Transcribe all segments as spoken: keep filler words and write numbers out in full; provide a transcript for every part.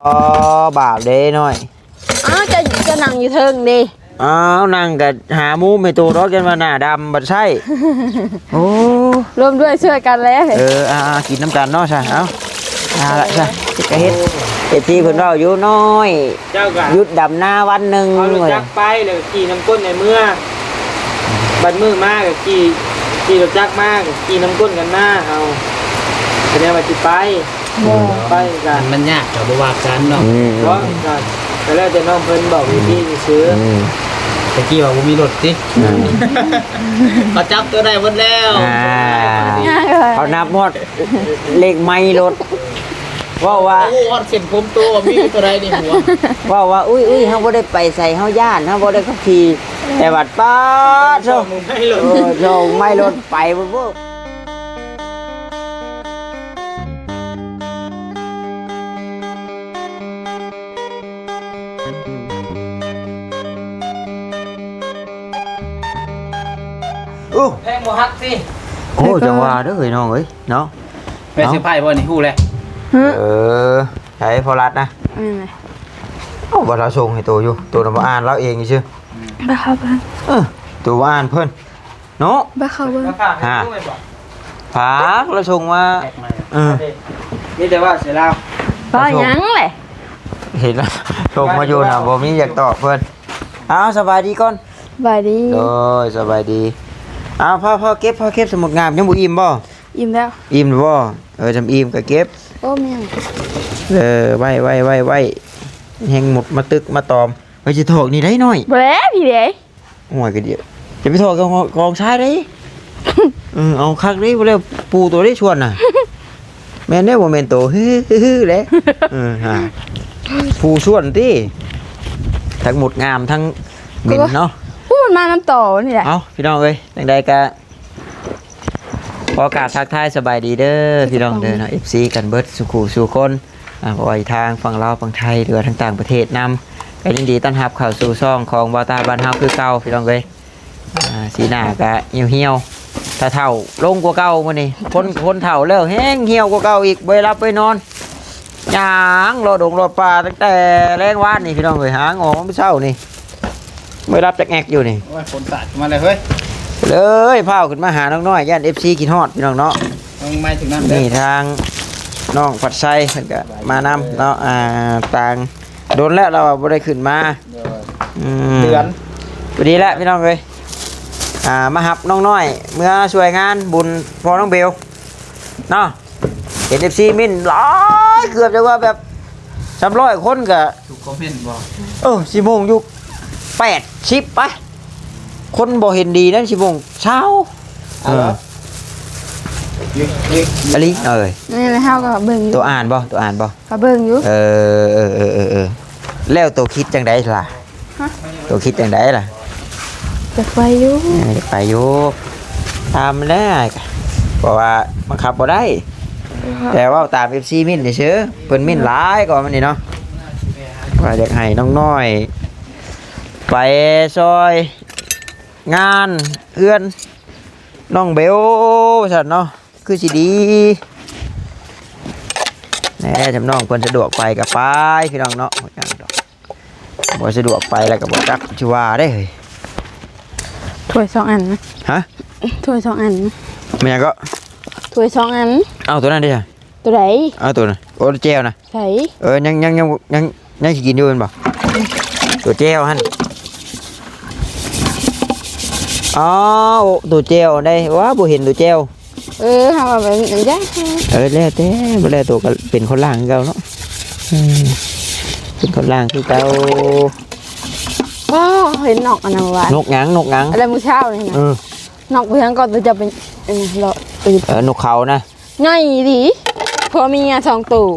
อ๋อบาปเด้น้อย อ้าว จะ จะนั่งอยู่เทิงเด้ อ้าว นั่งก็หามุมให้โตดอก ยันว่าหน้าดำบัดใส่ โอ้ ร่วมด้วยช่วยกันแล้ว เออ อ่า กินน้ำกันเนาะซะ เอา เอาละซะ เฮ็ดก็เฮ็ด เอฟซีเพิ่นเว้าอยู่น้อย เจ้าก็ หยุดดำนาวันหนึ่ง เอารถจักรไป แล้วก็ขี่นำก้นในเมือ บัดมื้อมาก็ขี่ ขี่รถจักรมาก็ขี่นำก้นกันมา เอา แสดงว่าสิไป บ่ ไปกัน มันยากก็บ่ว่ากันเนาะ อืม เพราะก็ ก็แล้วแต่น้องเพิ่นบอกวิธีซื่อๆ อืม ตะกี้ว่าบ่มีรถติ อืม เขาจับตัวได้หมดแล้ว อ่า ยากเลย เขานับฮอดเลขไม้รถ เว้าว่า โอ้ ฮอดเส้นผมโต มีตัวใดนี่หัว เว้าว่า อุ้ย อุ้ย เฮาบ่ได้ไปไส เฮาย้าน เฮาบ่ได้ขับขี่ แต่บัดป๊าดโธ่ ไม้รถ เออ โธ่ ไม้รถไปบ่ โอ้ แพงบ่ฮักสิ โอ้ จังหวะเด้อเฮ้ยน้องเอ้ยเนาะ แม่นเซอร์ไพรส์บ่นี่ ฮู้แล้ว เออ ใช้พอรัดนะ อืม โอ้ บ่เราส่งให้โตอยู่ โตน่ะบ่อ่านเราเองซื่อ บ่เข้าเบิ่ง เออ โตบ่อ่านเพิ่น เนาะ บ่เข้าเบิ่ง มาฝากให้ ฮะ ลูกไว้บ่ ฝากแล้วส่งมา แปลกใหม่ เออ นี่แต่ว่าเสียลาว บ่หยังแหละ เห็นแล้ว ส่งมาอยู่นะ บ่มีอยากตอบเพิ่น เอาสบายดีก่อน สบายดี โดย สบายดี เอาพ่อ พ่อเก็บ พ่อเก็บสมุดงาม ยังบ่อิ่มบ่ อิ่มแล้ว อิ่มบ่ เออ จำอิ่มก็เก็บ โอ้ แม่น เออ ไว้ ไว้ ไว้ ไว้ แฮงหมดมาตึกมาตอม เฮ้ย สิถอกนี่ได้น้อย บ่แล้วพี่เด้ โอ้ย ก็เดี๋ยว จะไปถอกกับกองทรายได้ เออ เอาคักได้ บ่แล้ว ปูตัวได้ชวนน่ะ แม่นได้บ่แม่นโต ฮือๆๆแหละ เออ ฮะ ผู้ชวนติ ทั้งหมดงาม ทั้งเหม็นเนาะ ผู้มันมานำต่อนี่แหละ เอา พี่น้องเอ้ย จังใดก็ ขอกราบทักทายสบายดีเด้อ พี่น้องเด้อเนาะ เอฟซี กันเบิดสู่คู่สู่คน อ่า บ่ว่าทางฝั่งลาวฝั่งไทย หรือว่าทางต่างประเทศนำ ก็ยินดีต้อนรับเข้าสู่ช่องของบ่าวตาบ้านเฮาคือเก่า พี่น้องเอ้ย อ่า สีหน้าก็เหี่ยวๆ ถ้าเฒ่าลงกว่าเก่ามื้อนี้ คน คนเฒ่าแล้วแฮงเหี่ยวกว่าเก่าอีก บ่ได้หลับบ่ได้นอน ย่างเลาะดงเลาะป่าตั้งแต่แลงวานนี่ พี่น้องเอ้ย หางออกมาเช้านี่ บ่ได้หลับจักแอกอยู่นี่ โอ้ย ฝนสาดมาเลยเฮ้ย เลย พาขึ้นมาหาน้องน้อย ย่าน เอฟซี คิดฮอด พี่น้องเนาะ ต้องไม่ถึงนั่นเด้อ นี่ทางน้องผัดไส้เพิ่นก็มานำเนาะ อ่า ต่างโดนแล้วเราบ่ได้ขึ้นมา เดือน อืม เดือน พอดีแล้วพี่น้องเอ้ย อ่า มารับน้องน้อย เมื่อช่วยงานบุญพ่อน้องเบล เนาะ เห็น เอฟซี เม้นหลาย เกือบจะว่าแบบสามร้อยคนก็ ทุกคอมเมนต์บ่ เออ สิโมงอยู่ แปดสิบ ไป คนบ่เห็นดีนั่น สิโมงเช้า เอาเหรอ เออ อีหลี เอ้ย นี่แหละ เฮาก็เบิ่งอยู่ ตัวอ่านบ่ ตัวอ่านบ่ ก็เบิ่งอยู่ เออ เออ แล้วตัวคิดจังใดล่ะ ฮะ ตัวคิดจังใดล่ะ อยากไปอยู่ เออ อยากไปอยู่ ตามมันได้ เพราะว่าบังคับบ่ได้ แต่ว่าตาม เอฟซี เม้นซื่อ เพิ่นเม้นหลายกว่ามันนี่เนาะ ว่าอยากให้น้องน้อย ไปซอยงานเฮือนน้องเบล ว่าซั่นเนาะ คือสิดี แหน่ ทำน้องเพิ่นสะดวกไปก็ไป พี่น้องเนาะ บ่สะดวกไปแล้วก็บ่จักสิว่าเด้เฮ้ย ถ้วยสองอันนะ ฮะ ถ้วยสองอัน แม่นหยังก็ ถ้วยสองอัน เอาตัวนั้นดิ ตัวใด เอาตัวนั้น โอ้ แจ่วนะ ใส่ เออ ยัง ยัง ยัง ยัง ยังสิกินอยู่แม่นบ่ ตัวแจ่วหั่น อ๋อ โอ้ ตัวแจ่วได้ ว้า บ่เห็นตัวแจ่ว เออ เฮาเอาแบบนี้จ้ะ เออ แล้วแต่ บ่แล้วตัวก็เป็นคนล่างคือเก่าเนาะ อืม เป็นคนล่างคือเก่า ว้าว เห็นนกอันนั้นวะ นกหยัง นกหยัง อะไรมื้อเช้านี่นะ เออ นกเพียงก็จะเป็น เออ เลาะ เออ นกเขานะ ใหญ่ดี ผัวเมียสองตัว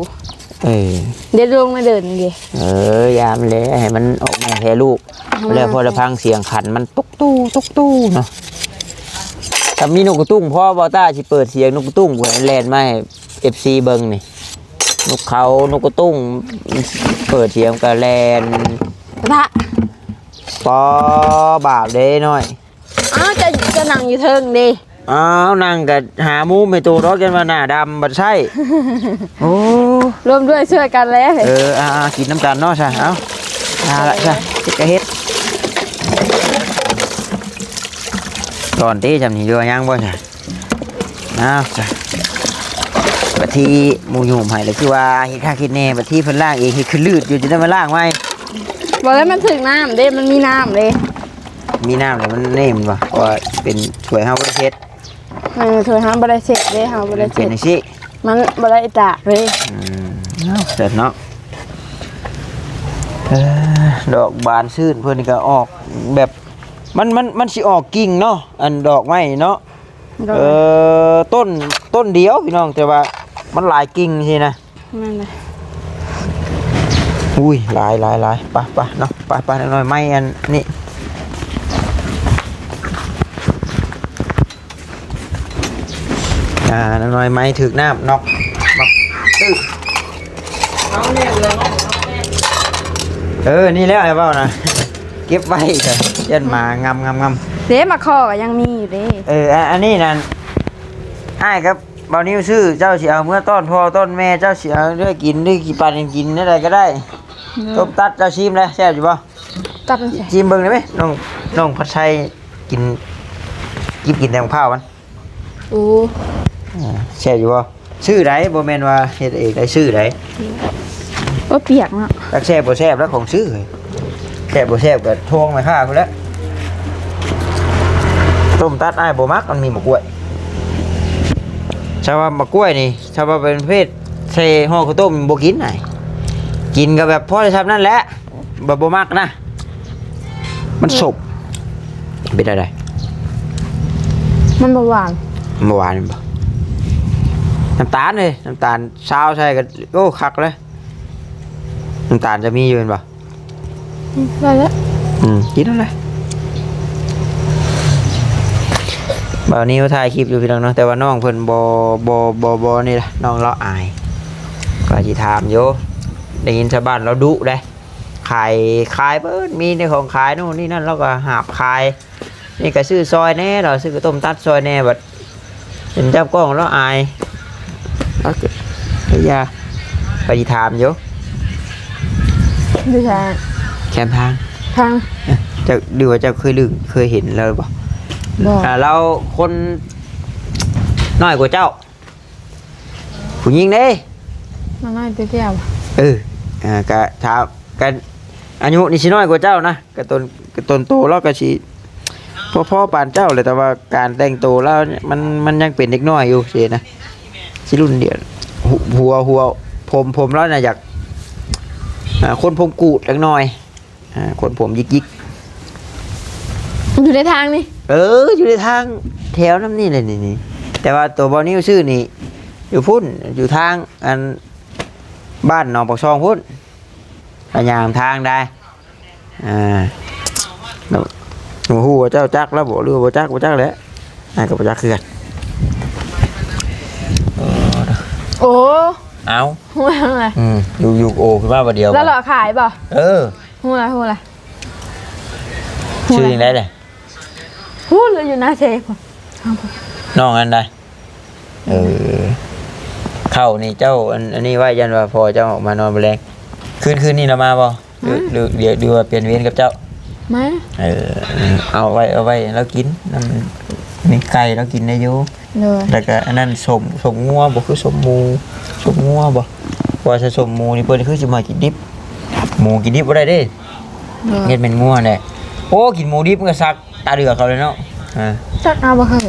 เออ เดี๋ยวลงมาเดินดิ เออ ยามแล้วให้มันออกแม่แพ้ลูก ให้มัน แล้วพอละพังเสียงขันมันตุ๊กตู้ตุ๊กตู้เนาะ ถ้ามีนกกระตุ้ง พอบ่าวต้าสิเปิดเสียงนกกระตุ้ง ผู้ใดแล่นมาให้ เอฟซี เบิ่งนี่ นกเขา นกกระตุ้ง เปิดเสียงก็แล่น กระทะ ปอบาปเด้น้อย อ้าว จะ จะนั่งอยู่เทิงเด้ อ้าว นั่งก็หามุมให้โตดอก ยันว่าหน้าดำบัดใส่ โอ้ โอ้ ร่วมด้วยช่วยกันแล้ว เออ อ่าๆ กินน้ำกันเนาะซะ เอ้า เอาละซะ เฮ็ดก็เฮ็ด ก่อนติ จำนี้อยู่ยังบ่ซะ เอาซะ บัดทีหมู่หยุ่มให้เลย คือว่าเฮ็ดคักเฮ็ดแน่ บัดทีเพิ่นล้างเอง เฮ็ดคือลืดอยู่ จะได้มาล้างใหม่ บ่แล้วมันถึงน้ำเด้ มันมีน้ำเด้ มีน้ำแล้วมันนี่มันบ่ เพราะว่าเป็นถ้วยเฮาบ่ได้เช็ด เออ ถ้วยเฮาบ่ได้เช็ดเด้ เฮาบ่ได้เช็ด เป็นจังซี่ มันบ่ได้ตากเด้ อืม เอาเสร็จเนาะ เออ ดอกบานซื่นเพิ่นนี่ก็ออกแบบ มัน มัน มันสิออกกิ่งเนาะ อันดอกไม้เนาะ โดย เออ ต้น ต้นเดียวพี่น้อง แต่ว่ามันหลายกิ่งสินะ แม่นเลย อุ้ย หลาย หลาย หลาย ไป ไป เนาะ ไป ไป น้อยไม้อันนี้ อ่า น้อยไม้ถืกน้ำ น็อก น็อก ตื้อ เอาเนี่ยเลย เออ นี่แล้วไอ้เว้านะ เก็บไว้เถอะ ยันหมางำ งำ งำ เด้ มาข้อก็ยังมีอยู่เด้ เออ อ่ะ อันนี้นั่น อ้ายกับเบานิวซื้อ เจ้าสิเอาเมื่อต้อนพ่อต้อนแม่ เจ้าสิเอาเลือกกิน หรือกินปานกินอะไรก็ได้ เออ ต้มตัด เจ้าชิมแล้ว แซ่บอยู่บ่ ตัดมันใส่ ชิมเบิ่งได้ไหม น้อง น้องผัดไทยกิน กิน กินแต่ของข้าวมัน โอ้ อ่า แซ่บอยู่บ่ ซื้อได บ่แม่นว่าเฮ็ดเองได้ ซื้อได โอ้ เปียกเนาะ จักแซ่บบ่แซ่บแล้วของซื้อ แซ่บบ่แซ่บก็ทวงแม่ค้าพุ้นแหละ ต้มตัดอ้ายบ่มัก มันมีหมากกล้วย ถ้าว่าหมากกล้วยนี่ ถ้าว่าเป็นประเภทใส่ห่อข้าวต้มบ่กินอ้าย กินก็แบบพอได้ส่ำนั่นแหละ บ่ บ่มักนะ มันสม เป็นอะไร มันบ่หวาน มันบ่หวานแม่นบ่ น้ำตาลเลย น้ำตาลซาวใส่ก็ โอ้ คักเลย น้ำตาลจะมีอยู่แม่นบ่ อืม ได้แล้ว อืม กินเอาเลย บ่าวนิวถ่ายคลิปอยู่พี่น้องเนาะ แต่ว่าน้องเพิ่นบ่ บ่ บ่ บ่นี่ล่ะ น้องเลาะอาย ก็สิถามอยู่ ได้ยินชาวบ้านเราดุเด้ ขาย ขายเบิด มีในของขายโน่นนี่นั่น เราก็หาบขาย นี่ก็ซื้อซอยแหน่ เราซื้อข้าวต้มตัดซอยแหน่ บัดเห็นจับกล้องแล้วอาย เอาเถอะ อย่า ไปถามอยู่ อยู่ทาง แคมทาง ทาง เอ้ย เจ้า หรือว่าเจ้าเคยลืม เคยเห็นแล้วบ่ บ่ อ่า เราคนน้อยกว่าเจ้า ผู้หญิงเด้ น้อยๆ เตี้ยๆ เออ อ่า ก็ถาม กัน อายุนี่สิน้อยกว่าเจ้านะ กะตน กะตนโตแล้วกะสิ พอๆ ปานเจ้าเลย แต่ว่าการแต่งโตแล้วมัน มันยังเป็นเด็กน้อยอยู่สินะ สิรุ่นเดียว หัว หัว หัว ผม ผมแล้วน่ะอยาก อ่า คนผมกูดจักหน่อย อ่า คนผมหยิกๆ อยู่ในทางนี่ เออ อยู่ในทางแถวน้ำนี่เลยนี่ นี่ แต่ว่าตัวบ่าวนิวซื้อนี่ อยู่พุ้น อยู่ทางอันบ้านหนองปากซองพุ้น พยายามทางได้ อ่า แล้ว บ่ฮู้ว่าเจ้าจักแล้วบ่ หรือว่าบ่จัก บ่จักแหละ อ่า ก็บ่จักคือกัน เออ โอ้ เอา ฮู้แล้วไง อืม อยู่ๆ โอขึ้นมาบ่เดียว แล้วเหรอขายบ่ เออ ฮู้แล้ว ฮู้แล้ว ชื่อจั่งใด๋เลย ฮู้เลย อยู่หน้าเซฟ น้องอันใด เออ เข้านี่เจ้า อัน อันนี้ไว้ ยันว่าพ่อเจ้ามานอนบ่แลง คืน คืนนี้เรามาบ่ หรือ มา หรือ เดี๋ยว หรือว่าเปลี่ยนเวรกับเจ้า มา เออ เอาไว้ เอาไว้ แล้วกิน น้ำ มีไก่แล้วกินได้อยู่ โดย แล้วก็อันนั้นส้ม ส้มงัวบ่ คือส้มหมู ส้มงัวบ่ ว่าถ้าส้มหมูนี่เพิ่นคือสิมากินดิบ หมูกินดิบบ่ได้เด้ โดย เฮ็ดเป็นงัวแหละ โอ้ กินหมูดิบมันก็สัก ตาเหลือกเขาเลยเนาะ อ่า จักเอาบ่เคย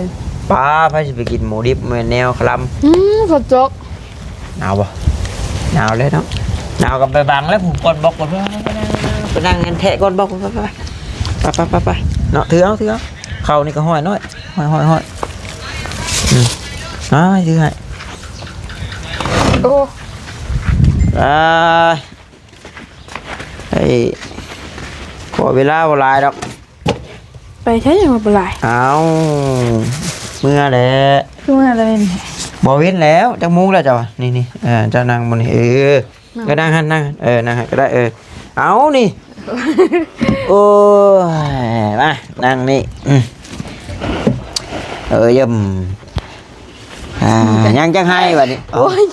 ป้า ไผสิไปกินหมูดิบ แม่นแนวคลำ อืม ฝนตก หนาวบ่ หนาวเลยเนาะ หนาวก็ไปบังแล้ว ผูกก้อนบอกก่อน ไปนั่งกันแทะก้อนบอก ไป ไป ไป ไป ไป เนาะ ถือเอา ถือเอา เข้านี่ก็ห้อยน้อย ห้อย ห้อย ห้อย อืม อ่า ถือให้ โอ้ อ่า ไอ้ ขอเวลาบ่หลายดอก ไปใช้ยังบ่หลาย เอา เมื่อแหละ คือเมื่อแล้วนี่ บ่เว้นแล้ว จักโมงแล้วเจ้า นี่ นี่ เออ เจ้านั่งบนนี่ เออ นั่ง ก็นั่งหั่น นั่ง เออ นั่งหั่นก็ได้ เออ เอานี่ โอ้ย มา นั่งนี่ อืม เออ เยี่ยม อ่า ยังจักไฮ่บัดนี้ โอ้ย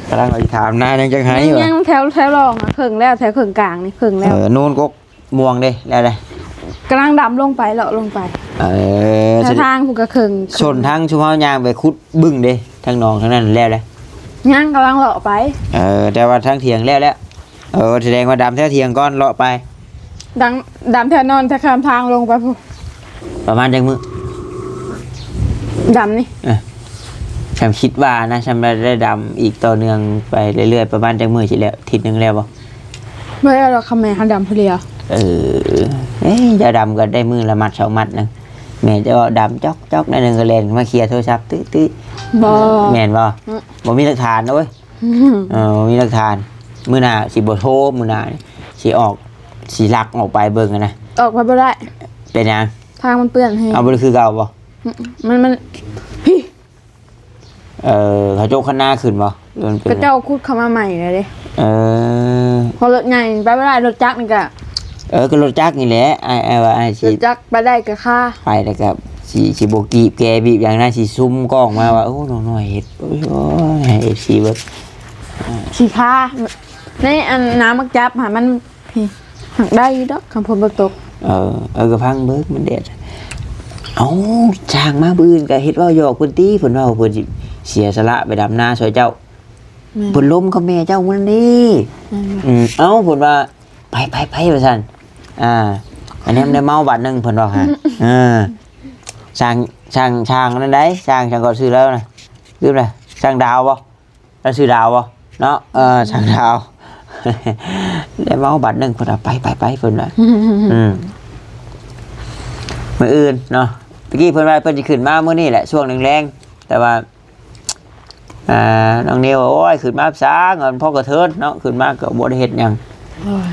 กำลังสิถามนะ ยังจักไฮ่ ยัง บัด ยังแถว แถวรองอะ เคิ่งแล้ว แถวเคิ่งกลางนี่ เคิ่งแล้ว เออ นู่นกกม่วงเด้ แล้วเด้ กำลังดำลงไป เลาะลงไป เออ แถวทางพุ้นก็เคิ่ง ส้นทางชุมเฮาย่างไปขุดบึงเด้ ทางหนองทางนั้นแล้วเด้ ยังกำลังเลาะไป เออ แต่ว่าทางเถียงแล้วแล้ว เออ แสดงว่าดำแถวเถียงก่อน เลาะไป ดัง ดำแถวนอน แถวข้ามทางลงไปพุ้น ประมาณจักมื้อ ดำนี่ เออ ฉันคิดว่านะ ฉันได้ดำอีกต่อเนื่องไปเรื่อยๆ ประมาณจักมื้อสิแล้ว อาทิตย์หนึ่งแล้วบ่ บ่แล้วดอก คันแม่นเฮาดำผู้เดียว เออ เอ้ย เจ้าดำก็ได้มื้อละมัดสองมัดหนึ่ง แม่เจ้าดำจ๊อกๆ หน่อยหนึ่งก็แล่นมาเคลียร์โทรศัพท์ ตึ๊ดๆ บ่ แม่นบ่ อืม บ่มีหลักฐานเด้อเว้ย อืม เออ บ่มีหลักฐาน มื้อหน้าสิบ่โทร มื้อหน้าสิออก สิลักออกไปเบิ่งหั้นนะ ออกไปบ่ได้ เป็นหยัง ทางมันเปื้อนแฮง เอาบ่ได้คือเก่าบ่ อืม มัน มัน พี่ เออ เขาโจกคันนาขึ้นบ่ หรือมันเป็น เขาเจ้าขุดเข้ามาใหม่แล้วเด้ เออ เพราะรถใหญ่ไปบ่ได้ รถจักรนี่ก็ เออ ก็รถจักรนี่แหละ อ้าย อ้ายว่าอ้ายสิ รถจักรไปได้ก็คา ไปแล้วก็สิ สิบ่กรีดแกรบีบหยังนะ สิซุ่มกล้องมาว่า โอ้ น้องน้อยเฮ็ด โอ้ย ให้เอฟซีเบิ่ง สิคา ในอันน้ำมักจับหามัน พี่ หักได้อยู่ดอก คันฝนบ่ตก เออ เออ ก็พังเบิ่ง มันแดด เอ้า จ้างมามื้ออื่นก็เฮ็ดเว้าหยอกเพิ่นติ เพิ่นเว้าเพิ่นสิเสียสละไปดำนาช่วยเจ้า แม่น เพิ่นลมกับแม่เจ้ามื้อนั้นเด้ แม่นบ่ อืม เอ้า เพิ่นว่า ไป ไป ไป ว่าซั่น อ่า อันนี้มันได้เมาบาทหนึ่ง เพิ่นว่าฮะ เออ ช่าง ช่าง ช่างนั่นใด๋ ช่าง ช่างก็ชื่อแล้วนะ ลืมเลย ช่างดาวบ่ แล้วชื่อดาวบ่เนาะ เออ ช่างดาว ได้เมาบาทหนึ่ง เพิ่นว่า ไป ไป ไป เพิ่นว่า อืม มื้ออื่นเนาะ ตะกี้เพิ่นว่าเพิ่นสิขึ้นมามื้อนี้แหละ ช่วงแลงๆ แต่ว่า อ่า น้องนิวว่า โอ้ย ขึ้นมาสร้าง มันพอกระเทินเนาะ ขึ้นมาก็บ่ได้เฮ็ดหยัง โอ้ย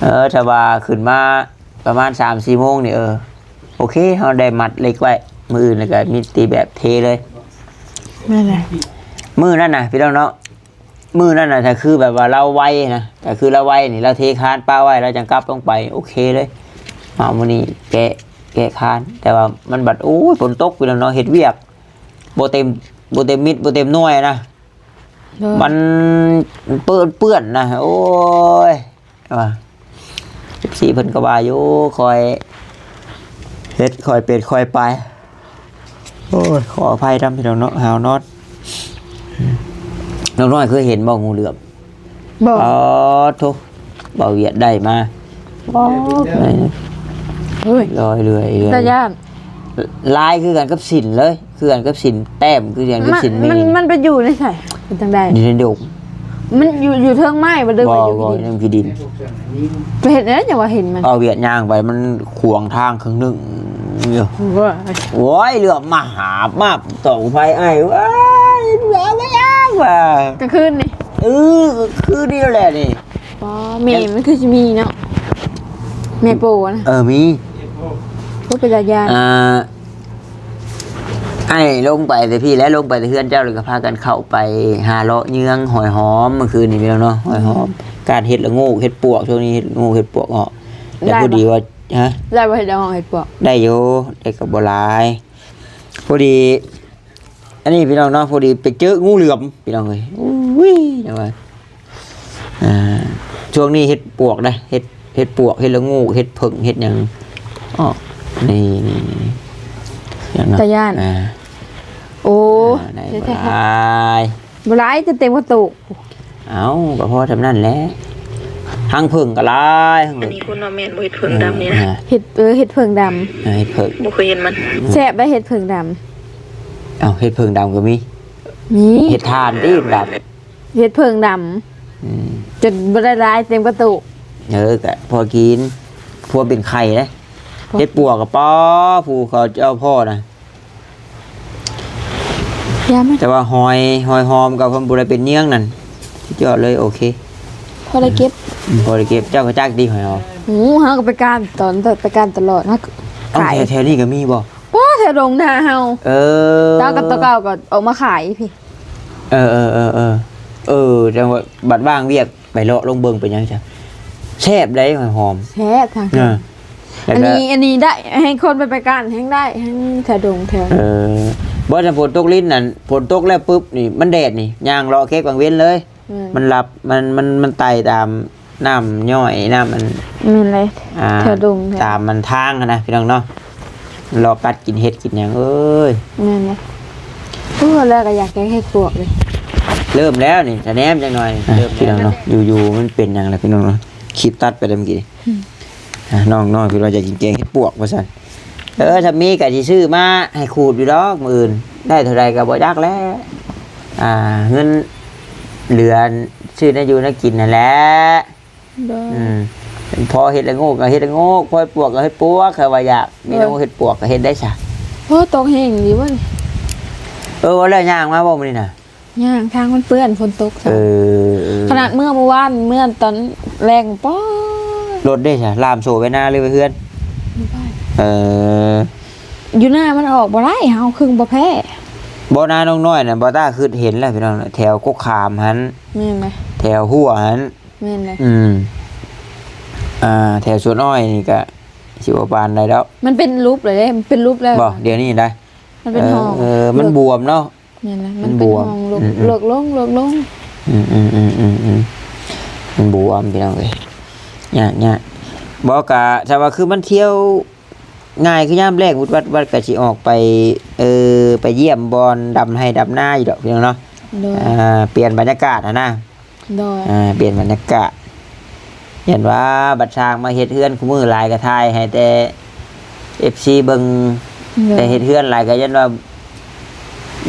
เออ ถ้าว่าขึ้นมาประมาณสามสี่โมงนี่ เออ โอเค เฮาได้มัดเหล็กไว้ มื้ออื่นแล้วก็มีตีแบบเทเลย แม่นแหละ มื้อนั้นน่ะ พี่น้องเนาะ มื้อนั้นน่ะ ถ้าคือแบบว่าลาวไวนะ ถ้าคือลาวไวนี่ ลาวเทคานปะไว้ ลาวจั่งกลับลงไป โอเคเลย มามื้อนี้แกะ แกะคาน แต่ว่ามันบัด โอ้ย ฝนตก พี่น้องเนาะ เฮ็ดเวียก บ่เต็ม บ่เต็มมิด บ่เต็มหน่วยนะ โดย มันเปื้อน เปื้อนนะ โอ้ย ว่า เอฟซี เพิ่นก็ว่าอยู่ ค่อยเฮ็ด ค่อยเป็น ค่อยไป โอ้ย ขออภัยนำพี่น้องเนาะ หาวนอน น้องน้อยเคยเห็นบ่ งูเหลือม บ่ อ๋อ โธ่ บ่าวเวียดได้มา บ่ เฮ้ย ลอยเรื่อยๆ ตาย่าน ลายคือกันกับสินเลย คือกันกับสินแต้ม คือกันกับสินมี มัน มันไปอยู่ในไส เป็นจั่งใด อยู่ในดง มันอยู่ อยู่เทิงไม้บ่ หรือว่าอยู่ บ่ อยู่ บ่ ดิน ในขี้ดิน ไปเห็นแล้วอย่าว่าเห็นมัน เอาเวียดย่างไป มันขวางทางครึ่งหนึ่งอยู่ ว่า โอ้ย เหลือมมาหาบมาต่อไฟอ้าย ว้าย เหลือมมาย่างว่ะ กลางคืนนี่ เออ คืนนี้แหละนี่ อ๋อ แม่มันคือสิมีเนาะ แม่โปนะ เออ มี โอ้ เป็นตาย่าน อ่า อ้ายลงไปแต่พี้แหละ ลงไปแต่เฮือนเจ้า แล้วก็พากันเข้าไปหาเลาะเยื้องหอยหอม เมื่อคืนนี้พี่น้องเนาะ หอยหอม การเฮ็ดละโงก เฮ็ดปวก ช่วงนี้เฮ็ดละโงก เฮ็ดปวกออก แต่ ได้ พอดี ปะ ว่า ฮะ ได้บ่ เฮ็ดละโงก เฮ็ดปวก ได้อยู่ ได้ก็บ่หลาย พอดี อันนี้พี่น้องเนาะ พอดีไปเจองูเหลือม พี่น้องเอ้ย อุ้ย นะว่า อ่า ช่วงนี้เฮ็ดปวกนะ เฮ็ด เฮ็ดปวก เฮ็ดละโงก เฮ็ดผึ้ง เฮ็ดหยัง อ๋อ นี่ นี่ นี่ อย่างเนาะ ตาย่าน อ่า โอ้ อ่า ได้ เฮ็ด บ่หลาย บ่หลาย จะเต็มกระตุก เอ้า ก็พอเท่านั้นแหละ ฮังผึ้งก็หลาย ฮัง อันนี้คุณว่าแม่นบ่ เห็ดเผิงดำนี่นะ อ่า เห็ด เออ เห็ดเผิงดำ อ่า เห็ดผึ้ง บ่เคยเห็นมัน แซ่บได้เห็ดเผิงดำ เอ้า เห็ดผึ้งดำก็มี มี เห็ดถ่านติดำ เห็ดเผิงดำ อืม จนบ่ได้หลายเต็มกระตุก เออ ก็พอกิน พอเป็นไข่นะ พอ เห็ดปวกก็ปอ ผู้เขาเจ้าพ่อนะ ยามมัน แต่ว่าหอย หอยหอมกับเพิ่นบ่ได้เป็นเยื้องนั่น สุดยอดเลย โอเค พอได้เก็บ อืม พอได้เก็บ เจ้าก็จักดีหอยหอม โอ้ เฮาก็ไปการตอน ไปการตลอด เฮา เอ้า ขาย แถว แถวนี้ก็มีบ่ ป้อ แถวดงนาเฮา เออ เจ้ากับตัวเก่าก็ออกมาขายพี่ เออ เออ เออ เออ เออ จังว่าบัดว่างเวียกไปเลาะลงเบิ่งเป็นหยังจ้ะ แซ่บได้หอยหอม แซ่บทาง เออ แล้วก็ อันนี้ อันนี้ได้ ให้คนไปไปกันแฮงได้ แฮงแถวดงแถว เออ บ่ ถ้าฝนตกลิ้นนั่น ฝนตกแล้วปุ๊บนี่ มันแดดนี่ ย่างเลาะเก็บกลางเว็นเลย แม่น มันหลับ มัน มัน มันไต่ตามน้ำย่อย น้ำมัน แม่นเลย อ่า แถวดงแถว ตามมันทางหั้นนะพี่น้องเนาะ เลาะกัดกินเห็ดกินหยัง เอ้ย แม่นเลย โอ้ แล้วก็อยากแกงเห็ดปวกเลย เริ่มแล้วนี่ ถ้าแนมจังหน่อย อ่ะ เริ่มแล้ว พี่น้องเนาะ อยู่ๆ มันเป็นหยังล่ะพี่น้องเนาะ คลิปตัดไปแล้วเมื่อกี้ อืม อ่ะ น้องน้อยเพิ่นว่าอยากกินแกงเห็ดปวกว่าซั่น เออ ถ้ามีก็สิซื้อมาให้ขูดอยู่ดอกมื้ออื่น ได้เท่าใดก็บ่จักแหละ อ่า เงินเหลือซื้อแนวอยู่แนวกินนั่นแหละ โดย อืม พอเห็ดละโงกก็เห็ดละโงก พอเห็ดปวกก็เห็ดปวก ใครว่าอยาก มีละโงก โดย เห็ดปวกก็เห็ดได้ซะ โอ้ ตกแห้งดีเว้ย เออ ว่าแล้วย่างมาบ่มื้อนี้น่ะ ย่าง ทางมันเปื้อน ฝนตกซะ เออ เออ ขนาดเมื่อเมื่อวาน เมื่อตอนแลง ป๊อด รถเด้ซะ ล่ามโซ่ไว้หน้าหรือไว้เฮือน อยู่บ้าน เออ อยู่หน้ามันออกบ่ได้ เฮาครึ่งบ่แพ้ บ่ หน้าน้องน้อยน่ะ บ่ต้าคือเห็นแล้วพี่น้อง แถวกกขามหั้น แม่นไหม แถวหัวหั้น แม่นเลย อืม อ่า แถวสวนอ้อยนี่ก็สิบ่ปานใดดอก มันเป็นรูปเลยเด้ มันเป็นรูปแล้ว บ่ เดี๋ยวนี้ได้ มันเป็นห้อง เออ เออ มันบวมเนาะ แม่นเลย มันเป็นห้อง มันบวม เลิก อืม อืม เลิกลง เลิกลง อืม อืม อืม อืม อืม มันบวมพี่น้องเอ้ย ยาก ยาก บ่ กะ ถ้าว่าคือมันเที่ยว ง่ายคือยามแลง วุดวัดวัดก็สิออกไป เออ ไปเยี่ยมบ่อนดำไฮ่ดำนาอยู่ดอกพี่น้องเนาะ โดย อ่า เปลี่ยนบรรยากาศหั้นนะ โดย อ่า เปลี่ยนบรรยากาศ ย้านว่าบัดช่างมาเฮ็ดเฮือนคู่มื้อหลายก็ถ่ายให้แต่ เอฟซี เบิ่ง โดย แต่เฮ็ดเฮือนหลายก็ย้านว่า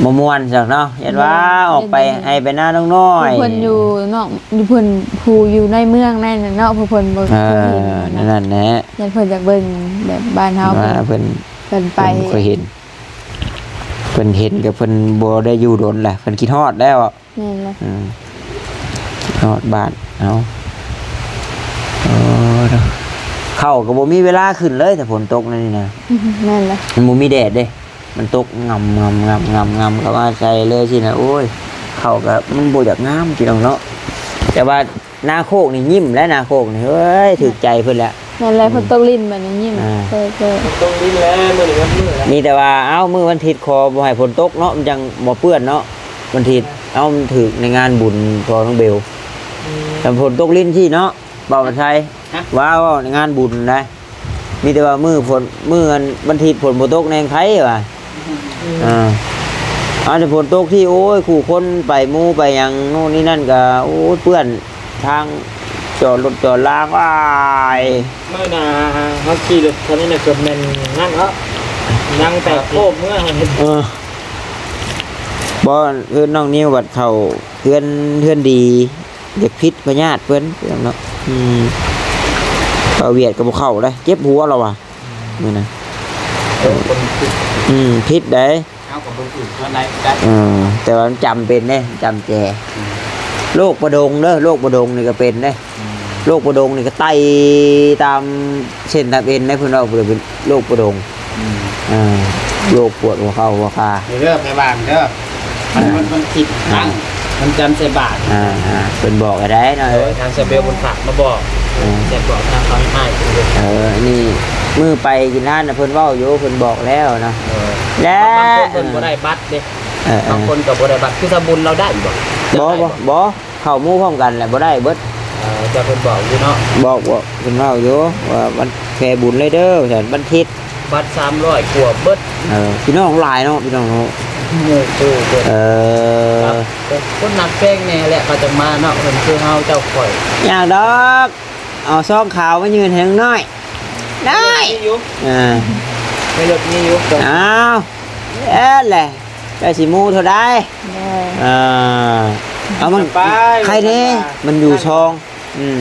บ่ม่วนจักเนาะ ย้านว่า โดย ออกไปไฮ่ไปนาน้องน้อย ผู้เพิ่นอยู่นอก อยู่เพิ่นผู้อยู่ในเมืองในนั่นเนาะ ผู้เพิ่นบ่ เออ เคยเห็นนะ นั่นแหละ ย้านเพิ่นอยากเบิ่งแบบบ้านเฮา ว่าเพิ่น เพิ่น เพิ่นไป เพิ่นบ่เคยเห็น เพิ่นเห็นก็เพิ่นบ่ได้อยู่ดนแหละ เพิ่นคิดฮอดแล้ว แม่นเลย อืม ฮอดบ้าน เอ้า เออ เนาะ ข้าวก็บ่มีเวลาขึ้นเลย ถ้าฝนตกนั่นนี่นะ แม่นเลย มันบ่มีแดดเด้ มันตกงำ งำ งำ งำ งำ เข้ามาใส่เลยสินะ โอ้ย ข้าวก็มันบ่อยากงามพี่น้องเนาะ แต่ว่านาโคกนี่ยิ้มแล้ว นาโคกนี่ เฮ้ย ถูกใจเพิ่นแล้ว แม่นเลย อืม ฝนตกลิ้นบัดนี้ยิ้ม อ่า เออ เออ ฝนตกลิ้นแล้ว มื้อนี้วันมื้อแล้ว มีแต่ว่า เอ้า มื้อวันอาทิตย์ขอบ่ให้ฝนตกเนาะ มันจังบ่เปื้อนเนาะ วันอาทิตย์ เอ้า มันถืกในงานบุญพ่อน้องเบล อืม แต่ฝนตกลิ้นที่เนาะ บ่าวชัย ฮะ ว่า ว่าในงานบุญนะ มีแต่ว่ามื้อฝน มื้ออันวันอาทิตย์ฝนบ่ตกแน่งไคว่ะ อืม อ่า อาจจะฝนตกที่ โอ้ย คู่คนไปหมู่ไปหยังโน่นนี่นั่นก็ โอ้ย เปื้อนทางจอดรถจอดลา ว้าย มื้อหน้าเฮาขี่รถคันนี้น่ะเกือบแม่นนั่นเนาะ นั่งแต่โคบเมื่อ เออ บ่ เฮือนน้องนิวบัดเข้าเฮือน เฮือนดี อยากผิดพญาติเพิ่นเนาะ อืม บ่าวเวียดก็บ่เข้าเลย เจ็บหัวแล้วว่ะ มื้อนั้น เออ คนผิด อืม ผิดได้ เฮาก็บ่ถือเท่าใดได้ เออ แต่ว่ามันจำเป็นเด้ จำแจ อืม โรคประดงเด้อ โรคประดงนี่ก็เป็นเด้ อืม โรคประดงนี่ก็ไต่ตามเส้นตามเอ็นได้ เพิ่นว่าเป็นโรคประดง อืม อ่า โรคปวดหัวเข่าหัวขา เด้อ ไปบ้านเด้อ มัน มัน มันคิดตั้ง มันจำใส่บาท อ่า อ่า เพิ่นบอกให้ได้เนาะ โดยทางเซเบลเพิ่นฝากมาบอก เออ แซ่บบอกทางเขาให้อ้ายเพิ่นเด้อ เออ นี่ มื้อไปกินร้านน่ะเพิ่นเว้าอยู่ เพิ่นบอกแล้วเนาะ เออ และ บางคนเพิ่นบ่ได้บัตรเด้ เออ เออ บางคนก็บ่ได้บัตร คือสบุญเราได้บ่ บ่ บ่ บ่ เข้าหมู่พร้อมกันแหละ บ่ได้เบิด เออ แต่เพิ่นบอกอยู่เนาะ บอก บอก เพิ่นเว้าอยู่ว่าวันแผ่บุญเลยเด้อ ว่าซั่น วันอาทิตย์ บัตรสามร้อยกว่าเบิด เออ พี่น้องหลายเนาะ พี่น้องเนาะ หมู่คู่เบิด เออ ครับ คนนัดแพงแน่แหละ เขาจะมาเนาะ เพิ่นคือเฮาเจ้าข่อย อยากดอก เอาซองขาวมายื่นให้น้องน้อย น้อย มีอยู่ อ่า ในรถมีอยู่ อ้าว เอ๊ะแหละ เจ้าสิหมู่เท่าใด เออ อ่า เอามัน ไป ใครเด้ ไป มันอยู่ซอง อืม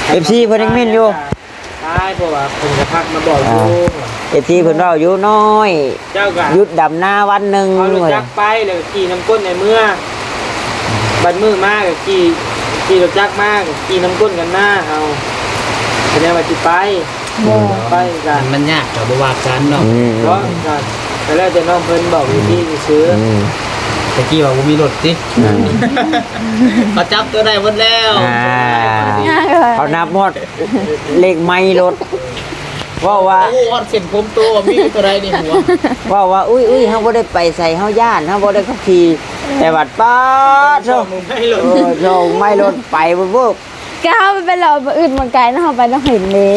เอฟซี เพิ่นยังเม้นอยู่ ไป เพราะว่าเพิ่นก็ทักมาบอกอยู่ อ่า เอฟซี เพิ่นเว้าอยู่ น้อย เจ้าก็ หยุดดำนาวันหนึ่ง เอารถจักรไป แล้วก็ขี่นำก้นในเมือง บัดมื้อมาก็ขี่ ขี่รถจักรมาก็ขี่นำก้นกันมา เอา แสดงว่าสิไป บ่ ไปกัน มันยากก็บ่ว่ากันเนาะ อืม เนาะ ก็ ก็แล้วแต่น้องเพิ่นบอกวิธีซื่อๆ อืม ตะกี้ว่าบ่มีรถติ อ่า เขาจับตัวได้หมดแล้ว อ่า เขานับฮอดเลขไมล์รถ เว้าว่า โอ้ ฮอดเส้นผมโต มีเท่าใดนี่หัว เว้าว่า อุ้ย อุ้ย เฮาบ่ได้ไปไส เฮาย้าน เฮาบ่ได้ขับขี่ แต่บัดป๊าดโธ่ มึงไม่หล่น เออ โธ่ ไม่หล่น ไปเบิด ก็เฮาไปเลาะบ่อื่นบ่ไกลเนาะ เฮาไปดงเห็นเด้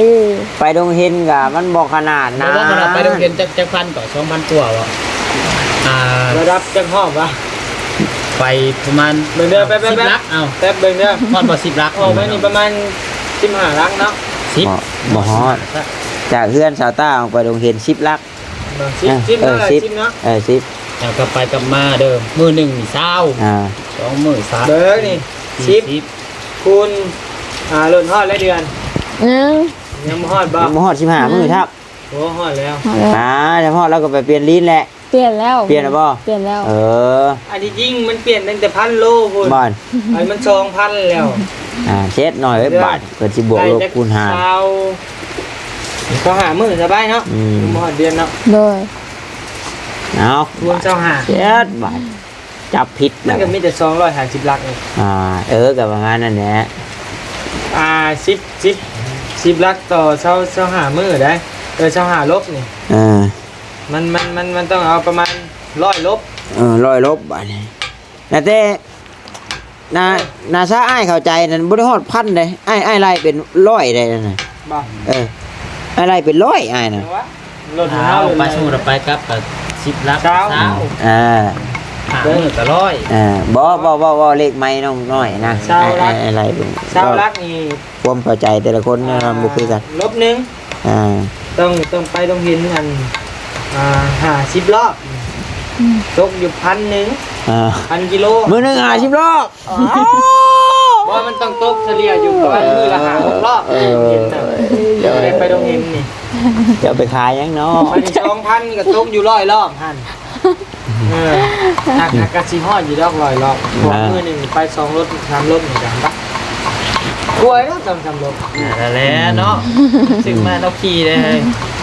ไปดงเห็นก็มันบ่ขนาดนั้น บ่ว่าขนาดไปดงเห็นจัก จักพันก็ สองพันกว่าบ่ อ่า ระดับจักฮอบวะ ไปประมาณ เบิ่งเด้อ แป๊บๆๆ สิบหลัก เอา แป๊บเบิ่งเด้อ ฮอดบ่ สิบหลัก ออกมานี่ประมาณ สิบห้าหลักเนาะ สิบ บ่ บ่ฮอด จากเฮือนสาวต้าออกไปดงเห็น สิบหลัก สิบ เออ สิบ เออ เนาะ สิบ สิบเนาะ เออ สิบ แล้วกลับไปกลับมาเด้อ มื้อหนึ่งนี่ ซาว อ่า สองมื้อ สาม เบิ่งนี่ สี่ สิบ สิบ คูณ อ่า ล้นฮอดแล้วเดือน อืม ยังบ่ฮอดบ่ ยังบ่ฮอด สิบห้ามื้อครับ โอ้ ฮอดแล้ว ฮอดแล้ว อ่า ถ้าฮอดแล้วก็ไปเปลี่ยนลิ้นแหละ เปลี่ยนแล้ว เปลี่ยนแล้วบ่ เปลี่ยนแล้ว เออ อันที่จริงมันเปลี่ยนตั้งแต่พันโลพุ้น บ่อน อันมัน สองพัน แล้ว อ่า เช็ดหน่อยไว้ เดี๋ยว บาท เพิ่นสิบวกลบคูณหาร ได้จักซาว ซาวห้ามื้อสบายเนาะ อืม บ่ฮอดเดือนเนาะ โดย เอา คูณซาวห้า เช็ดบาท จับผิด มันก็มีแต่ สองร้อยห้าสิบหลักนี่ อ่า เออ ก็ประมาณนั้นแหละ อ่า สิบ สิบ สิบหลักต่อซาว ซาวห้ามื้อได้ เออ ซาวห้าลบนี่ เออ มัน มัน มัน มันต้องเอาประมาณ ร้อย ลบ เออ ร้อย ลบ บาดนี้ นะแต่ นา นาซาอ้ายเข้าใจนั่น บ่ได้ฮอดพันเด้ อ้าย อ้ายไล่เป็นร้อยได้นั่นน่ะ บ่ เออ อ้ายไล่เป็นร้อย อ้ายน่ะ เดี๋ยววะ รถ อ่า เฮา เอาไป เลย สมมุติเอาไปกลับก็ สิบหลัก ซาว ซาว อ่า ห้ามื้อก็ร้อย อ่า บ่ บ่ บ่ บ่ เลขไม้น้องน้อยนะ ซาวหลัก อ้าย อ้ายไล่เป็น ซาวหลักนี่ ความเข้าใจแต่ละคนนะ อ่า บ่คือกัน ลบหนึ่ง อ่า ต้อง ต้องไปต้องเห็นอัน อ่า ห้าสิบรอบ อืม ตกอยู่พันหนึ่ง อ่า พันกิโล มื้อหนึ่งห้าสิบรอบ อ๋อ บ่ มันต้องตกเฉลี่ยอยู่ประมาณมื้อละห้าหกรอบ เออ เห็นน่ะ เออ ได้ไปต้องเห็นนี่ จะเอาไปขายหยังเนาะ อันนี้สองพันก็ตกอยู่ร้อยรอบหั่น เออ หาก หากกะสิฮอดอยู่ดอกร้อยรอบ เพราะ อ่า มื้อหนึ่งไปสองรถสามรถนี่ก็ได้ กลัวแล้วสองสามรถ นั่นแหละเนาะ ซื้อมาแล้วขี่เลย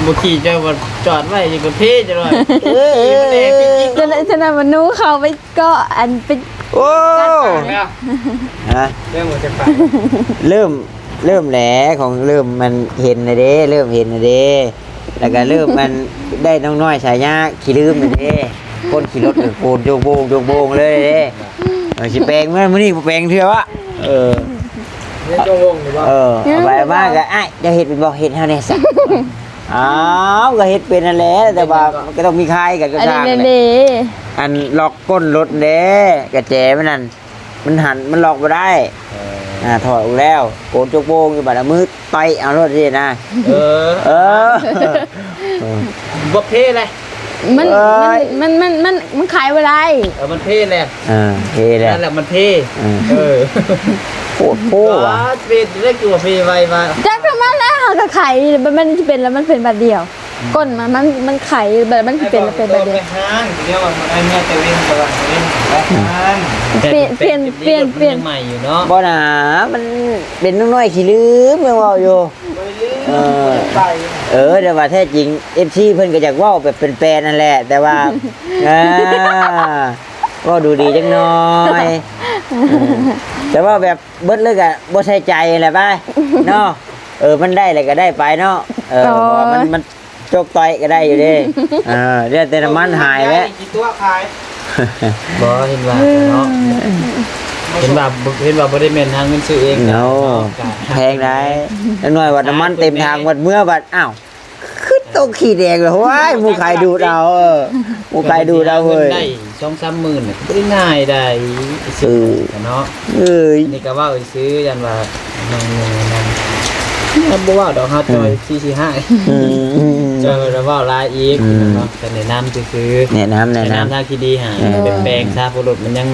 บ่ขี่จะบ่จอดไว้อยู่กับเพจะหน่อย เออ ขี่มันแรงจริงๆ ฉะนั้น ฉะนั้นมนุษย์เขาไปเกาะอันเป็น โอ้ แล้ว ฮะ เริ่มหมดจะไป เริ่ม เริ่มแหละ ของเริ่มมันเห็นนะเด้ เริ่มเห็นนะเด้ แล้วก็เริ่มมันได้น้องน้อยฉายาขี้ลืมนะเด้ คนขี่รถก็โกนโจกโบงโจกโบงเลยเด้ เออ สิแปลงเมื่อมื้อนี้บ่แปลงเทื่อวะ เออ เล่นโจกโบงหรือว่า เออ เอาไปเอามาก็ อ้าย เจ้าเฮ็ดเป็นบ่ เฮ็ดเฮาแหน่ซะ อ้าว ก็เฮ็ดเป็นนั่นแหละ แต่ว่ามันก็ต้องมีคายกันก็ อันนี้ ช่าง แหละ เด้ อันล็อกก้นรถเด้ กระแจมันนั่น มันหัน มันล็อกบ่ได้ เออ อ่า ถอดออกแล้ว โกนโจกโบงอยู่ บัดเอามือต่อยเอาโลดสินะ เออ เออ เออ บ่เพเลย มัน เอ้ย มัน มัน มัน มัน มันขายบ่ได้ เออ มันเพแหละ เออ เพแหละ นั่นแหละมันเพ เออ เออ โคตรโพว่ะ ว้า เพได้คือว่าเพไวว่ะ จักทำไมแล้ว เขาก็ขาย มัน มันเป็นแล้ว มันเป็นบาดเดียว ก้นมัน มัน มันไข แบบมันสิเป็นแล้วเป็นแบบนี้ ไปห้าง เดี๋ยวว่ามันไอ้เมียตะเวนตะวันตะเวนไปห้าง เปลี่ยน เปลี่ยน เปลี่ยน เปลี่ยน มันยังใหม่อยู่เนาะ บ่นะ มันเป็นน้องน้อยขี้ลืม ยังเว้าอยู่ บ่ได้ลืม เออ บ่ได้ไป เออ แต่ว่าแท้จริง เอฟซี เพิ่นก็อยากเว้าแบบเป็นแปลนั่นแหละ แต่ว่า อ่า เว้าดูดีจักหน่อย เออ แต่ว่าแบบเบิดเลยก็บ่ใส่ใจแหละไป เนาะ เออ มันได้เลยก็ได้ไปเนาะ เออ อ๋อ เพราะว่ามัน มัน โจกต่อยก็ได้อยู่เด้ เออ เดี๋ยวแต่น้ำมันหายแล้ว ขี้ตัวขาย บ่ เห็นว่าเนาะ เห็นว่า เห็นว่าบ่ได้แม่นหาเงินซื้อเอง เนาะ เนาะ แพงได้ จักหน่อยว่าน้ำมันเต็มถัง บัดเมื่อบัด อ้าว คือตกขี้แดงเลย โอ้ย หมู่ขายดูดเอา เออ หมู่ขายดูดเอาเว้ย ได้สองสามหมื่นน่ะ บ่ได้ง่ายได้ เออ เนาะ เอ้ย นี่ก็เว้าซื่อ ยันว่าน้องๆ นั่น บ่เว้าดอก เฮาจ่อย อืม สี่สิบห้า อืม อืม เจ้าละเว้าหลายอีก อืม เนาะ ก็แนะนำซื่อๆ แนะนำ แนะนำ แนะนำทางที่ดีหา เออ เป็นแปลงซะ เพราะรถมันยัง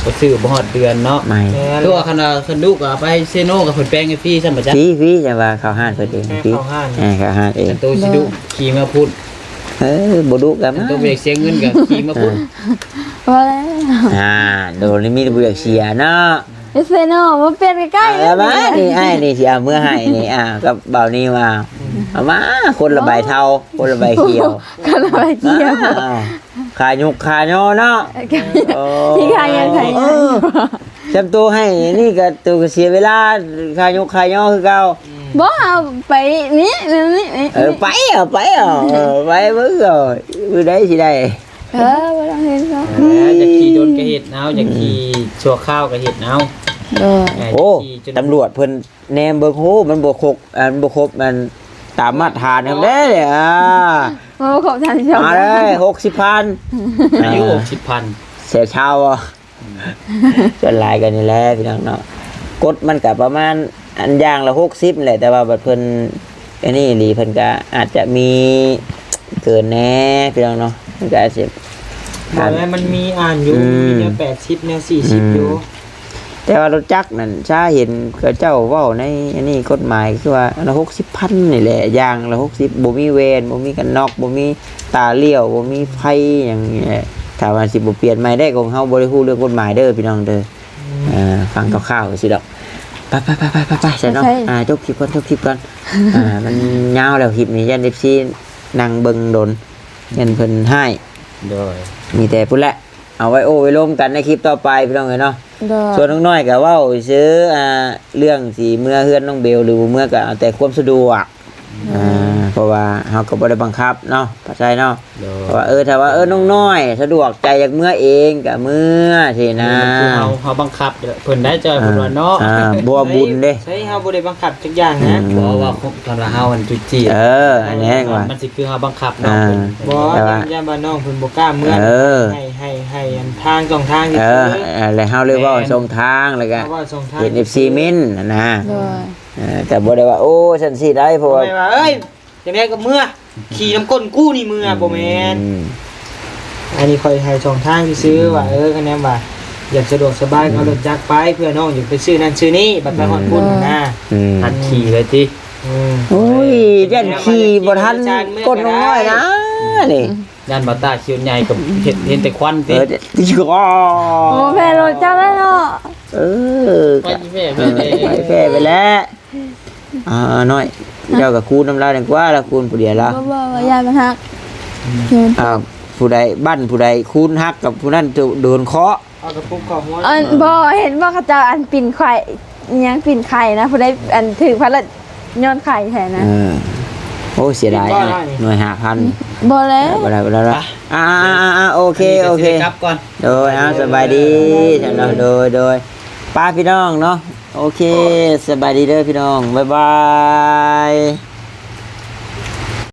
บ่ซื้อบ่ฮอดเดือนเนาะ ไม่ แม่น ตัวคันว่าคันดุก็เอาไปเซโนกับเพิ่นแปลงให้ฟรีซะบ่จ๊ะ ฟรี ฟรี จะว่าเข้าห้านเพิ่นเอง ฟรี เข้าห้าน เออ เข้าห้านเอง ตัวสิดุขี่มาพุ้น เออ บ่ดุก็มา ตัวบ่อยากเสียเงินก็ขี่มาพุ้น เออ พอแล้ว อ่า โดนนี่มีแต่บ่อยากเสียเนาะ เอเซโนมาเปลี่ยนใกล้ๆ เออ มา นี่ อ้ายนี่สิเอามือให้นี่ อ่า กับเบานี่มา เอามา คนละใบเทา คนละใบเขียว คนละใบเขียว อ่า ขายกขายอเนาะ เออ ที่ขายยังขายยัง เออ จำตัวให้นี่ก็ตัวก็เสียเวลา ขายกขายอคือเก่า อืม บ่เอาไปนี่นี่นี่นี่ เออไปเอาไปเอาเออไปเบิ่งเอามื้อใดสิได้ เออบ่ต้องเฮ็ดเนาะ แล้วอยากขี่โดนก็เฮ็ดเอาอยากขี่ชั่วคราวก็เฮ็ดเอา เออ เออ โอ้ ขี่จน ตำรวจเพิ่นแนมเบิ่งโหมันบ่ครบอันบ่ครบอันตามมาตรฐานครับเด้อ่า โอ้ขอบท่านผู้ชม มาเลยหกสิบพัน อายุหกสิบพัน เสียเช้าอ่ะส่วนหลายกันนี่แหละพี่น้องเนาะกดมันก็ประมาณอันอย่างละหกสิบแหละแต่ว่าบัดเพิ่นอันนี้อีหลีเพิ่นก็อาจจะมีเกินแหน่พี่น้องเนาะมันก็อาจจะ บอกแล้วมันมีอ่านอยู่ อืม มีแนวแปดสิบแนวสี่สิบอยู่ แต่ว่ารถจักรนั่นชาเห็นเขาเจ้าเว้าในอันนี้กฎหมายคือว่าอันละหกสิบพันนี่แหละอย่างละหกสิบบ่มีแวนบ่มีกันน็อกบ่มีตาเลี้ยวบ่มีไฟหยังนี่แหละถ้าว่าสิบ่เปลี่ยนใหม่ได้ของเฮาบ่ได้ฮู้เรื่องกฎหมายเด้อพี่น้องเด้ออ่าฟังคร่าวๆสิดอกไปไปไปไปไปไปซะเนาะ ใช่ อ่าจบคลิปก่อนจบคลิปก่อนอ่ามันยาวแล้วคลิปนี้ย่าน เอฟซี นั่งเบิ่งโดนย่านเพิ่นฮ้าย โดย มีแต่พุ้นแหละ เอาไว้โอ้ไว้ลมกันในคลิปต่อไปพี่น้องเอ้ยเนาะ โดย ส่วนน้องน้อยก็เว้าซื่ออ่าเรื่องสิเมือเฮือนน้องเบลหรือบ่เมือก็เอาแต่ความสะดวกอ่าเพราะว่าเฮาก็บ่ได้บังคับเนาะป้าชัยเนาะ โดย เพราะว่าเออถ้าว่าเออน้องน้อยสะดวกใจอยากเมือเองก็เมือสินะ คือเฮาเฮาบังคับเพิ่นได้จ้อยเพิ่นว่าเนาะ อ่าบ่ว่าบุญเด้ ใช่เฮาบ่ได้บังคับจักอย่างนะ อืม บอกว่าตอนว่าเฮามันจุดจีบ เอออันนี้ว่า มันสิคือเฮาบังคับเนาะ อ่า บ่ แต่ว่า ย่านบ้านน้องเพิ่นบ่กล้าเมือ เออ ให้ให้ให้อันทางช่องทางที่ เออ คือ เออแล้วเฮาเลยเว้าช่องทางแล้วก็ เพราะว่าช่องทาง เห็น เอฟซี เม้นนะ โดย เออแต่บ่ได้ว่าโอ้ฉันสิได้เพราะว่า ไม่ว่าเอ้ยจังได๋ก็เมือขี่น้ำก้นกู้นี่เมือบ่แม่น อืม อันนี้ค่อยให้ช่องทางที่ซื้อว่าเออคะแนนว่าอยากสะดวกสบายก็เอารถจักรไปเพื่อน้องอยากไปซื้อนั่นซื้อนี่บัดไปฮอดพุ่นนะ อืม หัดขี่เลยติ อืม โอ้ยย่านขี่บ่ทันก้นน้อยนะนี่ ย่านบ่ตาคิวใหญ่กับเห็นเห็นแต่ควัน เอ ติ อที่ก็ โอ้แพ้รถเจ้าแล้วเนาะ เออ ไปแพ้ไปเลย ไปแพ้ไปแล้วอ่าน้อยเจ้าก็คูณน้ำลายดีกว่าแล้วคูณผู้เดียวแล้ว บ่บ่บ่ย่านมันหัก อ่าผู้ใดบั้นผู้ใดคูณหักกับผู้นั้นจะโดนเคราะห์ เอากระปุกของหัว อันบ่เห็นบ่เขาเจ้าอันปิ่นไข่ยังปิ่นไข่นะผู้ใดอันถือพัดละย้อนไข่แทนนะ เออโอ้เสียดายนะหน่วยห้าพัน บ่แล้ว บ่ได้บ่ได้ละอ่าอ่าอ่าอ่าโอเคโอเค กลับก่อน โดยเอาสบายดีฉันเนาะโดยโดยป้าพี่น้องเนาะโอเคสบายดีเด้อพี่น้องบ๊ายบาย